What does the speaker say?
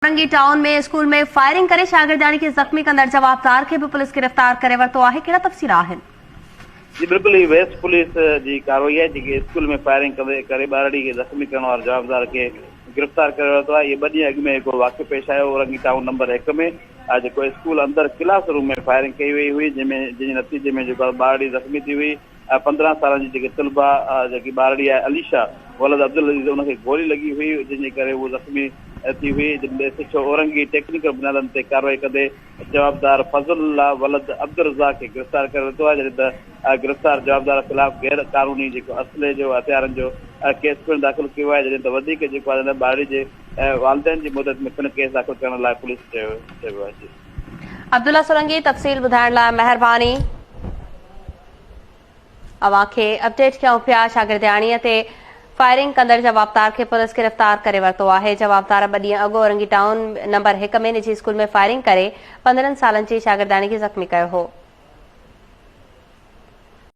Orangi town ۾ school ۾ firing ڪري شاگردياڻي کي زخمي ڪندڙ جوابدار کي به پوليس گرفتار ڪري ورتو آهي، ڪهڙا تفصيل آهن؟ جي بلڪل هي ويسٽ پوليس جي ڪارروائي آهي جيڪي اسڪول ۾ فائرنگ ڪندي ڪري ٻارڙي کي زخمي ڪرڻ واري جوابدار کي گرفتار ڪري ورتو آهي اهي ٻه ڏينهن اڳ ۾ هڪ واقعو پيش آيو اورنگي ٽائون نمبر هڪ ۾ جيڪو اسڪول اندر ڪلاس روم ۾ فائرنگ ڪئي وئي هئي جنهن ۾ جنهن جي نتيجي ۾ جيڪو ٻارڙي زخمي ٿي هئي 15 سالن جي جيڪي طلبه جيڪي ٻارڙي آهي عليشا ولد عبدالعزيز ان کي گولي لڳي هئي جنهن جي ڪري هوء زخمي ٿي هئي جڏهن ته S H O Orangi technical بنيادن تي ڪارروائي ڪندي جوابدار فضل الله ولد عبدالرزاق کي گرفتار ڪري ورتو آهي جڏهن ته گرفتار جوابدار خلاف غير قانوني جيڪو اسلحي جو هٿيارن جو ڪيس پڻ داخل ڪيو آهي جڏهن ته وڌيڪ جيڪو آهي ٻارڙي جي والدين جي مدد ۾ پڻ ڪيس داخل ڪرڻ لاء پوليس چيو ويو آهي. عبدالله سولنگي تفصيل ٻڌائڻ لاء مهرباني. اوهان کي اپڊيٽ ڪيون پيا شاگردياڻي تي فائرنگ ڪندڙ جوابدار کي پوليس گرفتار ڪري ورتو آهي جوابدار ٻه ڏينهن اڳ اورنگي ٽائون نمبر هڪ ۾ نجي اسڪول ۾ فائرنگ ڪري 15 سالن جي شاگردياڻي کي زخمي ڪيو هو.